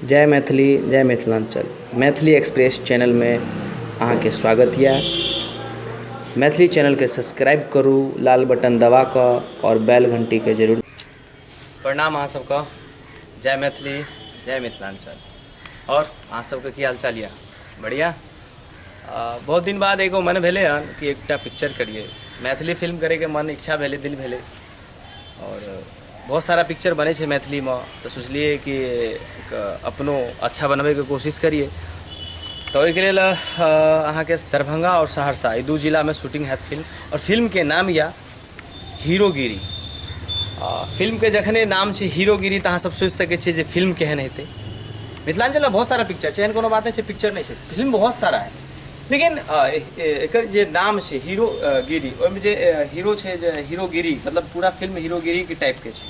जय मैथिली जय मिथिलाञ्चल। मैथिली एक्सप्रेस चैनलमे अहाँके स्वागत यऽ। मैथिली चैनलके सब्सक्राइब करू लाल बटन दबा कऽ आओर बेल घंटीके जरूर। प्रणाम अहाँ सबके, जय मैथिली जय मिथिलाञ्चल। आओर अहाँ सबके की हालचाल यऽ? बढ़िया। बहुत दिन बाद एगो मन भेलै हन कि एकटा पिक्चर करियै, मैथिली फिल्म करैके मन इच्छा भेलै, दिल भेलै। आओर बहुत सारा पिक्चर बनै छै मैथिलीमे, तऽ सोचलियै कि एक अपनो अच्छा बनबैके कोशिश करियै। तऽ ओहिके लेल अहाँके दरभंगा आओर सहरसा ई दू जिलामे शूटिंग हैत फिल्म। आओर फिल्मके नाम यऽ हीरोगिरी। फिल्मके जखने नाम छै हीरोगिरी तऽ अहाँ सब सोचि सकै छियै जे फिल्म केहन हेतै। मिथिलाञ्चलमे बहुत सारा पिक्चर छै, एहन कोनो बात नहि छै पिक्चर नहि छै, फिल्म बहुत सारा है, लेकिन एकर जे नाम छै हीरोगिरी, ओहिमे जे हीरो छै जे हीरोगिरी, मतलब पूरा फिल्म हीरोगिरीके टाइपके छै।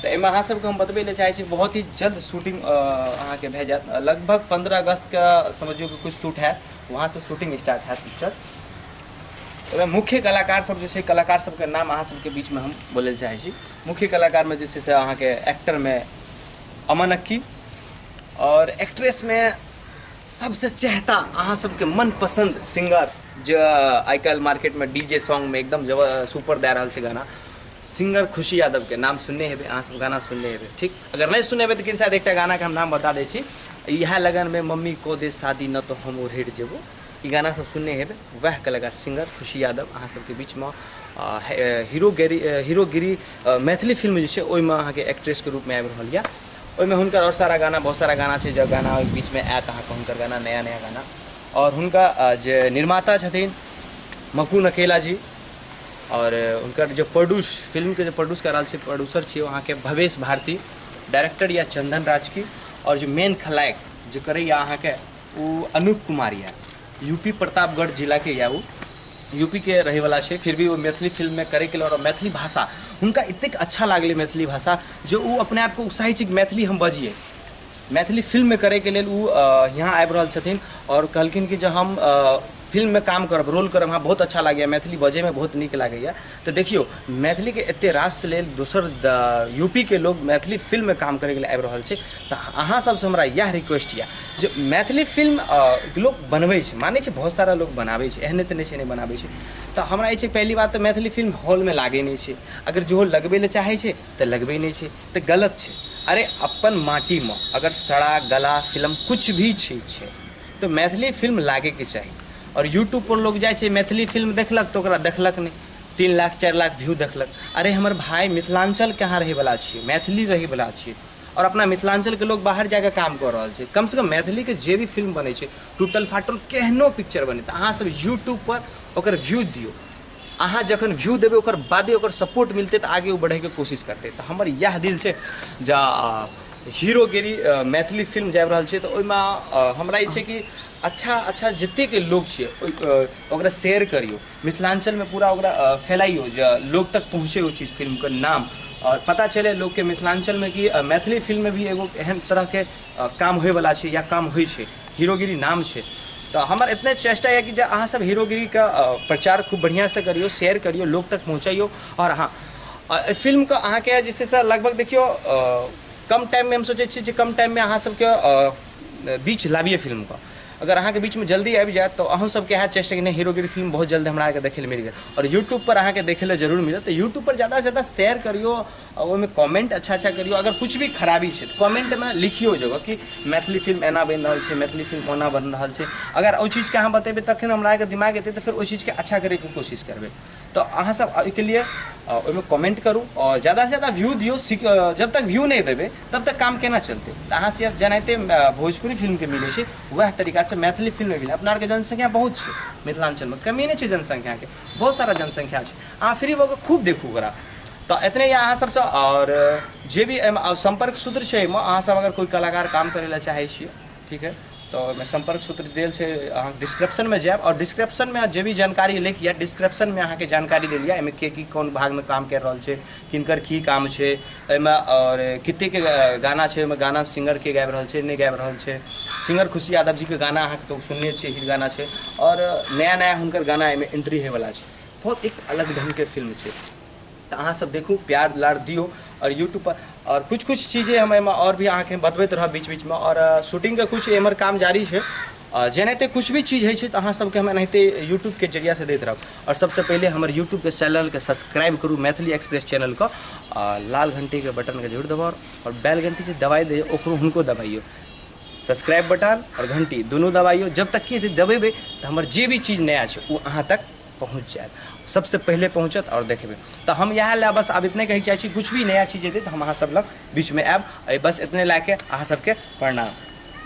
तऽ एहिमे अहाँ सबके हम बतबै लए चाहै छी बहुत ही जल्द शूटिंग अहाँके भए जायत। लगभग 15 अगस्तके समझियौ कि कुछ शूट हैत, वहाँसँ शूटिंग स्टार्ट हैत पिक्चर। ओहिमे मुख्य कलाकार सब जे छै, कलाकार सबके नाम अहाँ सबके बीचमे हम बोलै लए चाहै छी। मुख्य कलाकारमे जे छै से अहाँके एक्टरमे अमन अक्की, आओर एक्ट्रेसमे सबसँ चहता अहाँ सबके मनपसन्द सिंगर जे आइ काल्हि मार्केटमे डी जे सॉन्गमे एकदम सुपर दए रहल छै गाना, सिंगर खुशी यादवके नाम सुनने हेबै अहाँ सब, गाना सुनने हेबै। ठीक, अगर नहि सुनने हेबै तऽ किन शायद एकटा गानाके हम नाम बता दै छी, इएह लगनमे मम्मी को दे शादी न तो हम ओढ़ेर जेबो, ई गाना सब सुनने हेबै। वएह कलाकार सिंगर खुशी यादव अहाँ सबके बीचमे हीरोगिरी मैथिली फिल्म जे छै ओहिमे अहाँके एक्ट्रेसके रूपमे आबि रहल यऽ। ओहिमे हुनकर आओर सारा गाना, बहुत सारा गाना छै, जब गाना ओहि बीचमे आयत अहाँके हुनकर गाना, नया नया गाना। आओर हुनका जे निर्माता छथिन मकुन अकेला जी, आओर हुनकर जे प्रोड्यूस फिल्मके जे प्रोड्यूस कऽ रहल छै, प्रोड्यूसर छियै अहाँके भवेश भारती, डायरेक्टर यऽ चंदन राजकी, आओर जे मेन खलनायक जे करैए अहाँके ओ अनूप कुमार यऽ, यूपी प्रतापगढ़ जिलाके यऽ, ओ यूपी के रहैवला छै, फिर भी ओ मैथिली फिल्ममे करैके लेल आओर मैथिली भाषा हुनका एतेक अच्छा लागलै मैथिली भाषा जे ओ अपने आपके उत्साहित छै कि मैथिली हम बजियै। मैथिली फिल्ममे करैके लेल ओ यहाँ आबि रहल छथिन आओर कहलखिन कि जे हम फिल्ममे काम करब, रोल करब, हमरा बहुत अच्छा लागैए, मैथिली बजैमे बहुत नीक लागैए। तऽ देखियौ मैथिलीके एतेक रास लेल दोसर यूपीके लोग मैथिली फिल्ममे काम करैके लेल आबि रहल छै। तऽ अहाँ सबसँ हमरा इएह रिक्वेस्ट यऽ जे मैथिली फिल्म लोक बनबै छै, मानै छै बहुत सारा लोक बनाबै छै, एहने तऽ नहि छै नहि बनाबै छै। तऽ हमरा ई छै पहली बात तऽ मैथिली फिल्म हॉलमे लागै नहि छै, अगर जो लगबै लए चाहै छै तऽ लगबै नहि छै, तऽ गलत छै। अरे अपन माटीमे अगर सड़ा गला फिल्म कुछ भी चीज छै तऽ मैथिली फिल्म लागैके चाही। आओर यूट्यूबपर लोक जाइ छै मैथिली फिल्म देखलक तऽ ओकरा देखलक नहि, 3 लाख 4 लाख व्यू देखलक। अरे हमर भाय मिथिलाञ्चलके अहाँ रहैवला छियै, मैथिली रहैवला छियै, आओर अपना मिथिलाञ्चलके लोक बाहर जाकऽ काम कऽ रहल छै। कमसँ कम मैथिलीके जे भी फिल्म बनै छै, टूटल फाटल केहनो पिक्चर बनै, तऽ अहाँ सब यूट्यूबपर ओकर व्यू दियौ। अहाँ जखन व्यू देबै ओकर बादे ओकर सपोर्ट मिलतै तऽ आगे ओ बढ़ैके कोशिश करतै। तऽ हमर इएह दिल छै जे हीरोगिरी मैथिली फिल्म जाबि रहल छै तऽ ओहिमे हमरा ई छै कि अच्छा अच्छा जतेक लोक छै ओकरा शेयर करियौ, मिथिलाञ्चलमे पूरा ओकरा फैलाइयौ जे लोक तक पहुँचै ओ चीज फिल्मके नाम, आओर पता चलै लोकके मिथिलाञ्चलमे कि मैथिली फिल्ममे भी एगो एहन तरहके काम होइवला छै या काम होइ छै, हीरोगिरी नाम छै। तऽ हमर एतने चेष्टा यऽ कि जे अहाँ सब हीरोगिरीके प्रचार खूब बढ़िआँसँ करियौ, शेयर करियौ, लोक तक पहुँचैयौ। आओर हँ, एहि फिल्मके अहाँके जे छै से लगभग देखियौ कम टाइममे हम सोचै छी जे कम टाइममे अहाँ सबके बीच लाबियै फिल्मके। अगर अहाँके बीचमे जल्दी आबि जायत तऽ अहूँ सबके इएह चेष्टा कि नहि हीरोगिरी फिल्म बहुत जल्द हमरा आरके देखै लए मिल गेल। आओर यूट्यूबपर अहाँके देखै लए जरूर मिलत, तऽ यूट्यूबपर ज्यादासँ ज्यादा शेयर करियौ, ओहिमे कमेंट अच्छा अच्छा करियौ। अगर कुछ भी खराबी छै तऽ कमेंटमे लिखियौ जगह कि मैथिली फिल्म एना बनि रहल छै, मैथिली फिल्म ओना बनि रहल छै। अगर ओहि चीजके अहाँ बतेबै तखन हमरा आरके दिमाग एतै तऽ फेर ओहि चीजके अच्छा करैके कोशिश करबै। तऽ अहाँ सब एहिके लिए ओहिमे कमेंट करू आओर ज्यादासँ ज्यादा व्यू दियौ। जब तक व्यू नहि देबै तब तक काम केना चलतै? तऽ अहाँ से जेनाहिते भोजपुरी फिल्मके मिलै छै वएह तरीकासँ मैथिली फिल्ममे मिलै। अपना आरके जनसंख्या बहुत छै मिथिलाञ्चलमे, कमी नहि छै जनसंख्याके, बहुत सारा जनसंख्या छै। अहाँ फ्री भऽ कऽ खूब देखू ओकरा। तऽ एतने यऽ अहाँ सबसँ। आओर जे भी एहिमे सम्पर्क सूत्र छै एहिमे अहाँ सब अगर कोइ कलाकार काम करै लए चाहै छियै, ठीक है, तऽ ओहिमे सम्पर्क सूत्र देल छै, अहाँ डिस्क्रिप्शनमे जायब आओर डिस्क्रिप्शनमे जे भी जानकारी लैके यऽ डिस्क्रिप्शनमे अहाँके जानकारी देल यऽ, एहिमे के की कोन भागमे काम करि रहल छै, किनकर की काम छै एहिमे, आओर कतेक गाना छै ओहिमे, गाना सिंगर के गाबि रहल छै नहि गाबि रहल छै। सिंगर खुशी यादव जीके गाना अहाँके तऽ सुनने छियै, हिट गाना छै, आओर नया नया हुनकर गाना एहिमे एंट्री होइवला छै। बहुत एक अलग ढङ्गके फिल्म छै। तऽ अहाँ सब देखू, प्यार दुलार दियौ। आओर यूट्यूबपर आओर किछु किछु चीज हम एहिमे आओर भी अहाँके बतबैत रहब बीच बीचमे। आओर शूटिंगके किछु एम्हर काम जारी छै। जेनाहिते किछु भी चीज होइ छै तऽ अहाँ सबके हम एनाहिते यूट्यूबके जरियासँ दैत रहब। आओर सबसँ पहिले हमर यूट्यूबके चैनलके सब्सक्राइब करू, मैथिली एक्सप्रेस चैनलके, लाल घण्टीके बटनके जरूर दबाउ आओर बेल घण्टी जे दबाइ दैए ओकरो हुनको दबाइयौ। सब्सक्राइब बटन आओर घण्टी दुनू दबाइयौ। जब तक कि दबेबै तऽ हमर जे भी चीज नया छै ओ अहाँ तक पहुँच जायत, सबसँ पहिले पहुँचत आओर देखबै। तऽ हम इएह लए बस आब इतने कहै चाहै छी, किछु भी नया चीज एतै तऽ हम अहाँ सब लग बीचमे आयब। बस इतने लए के अहाँ सबके प्रणाम।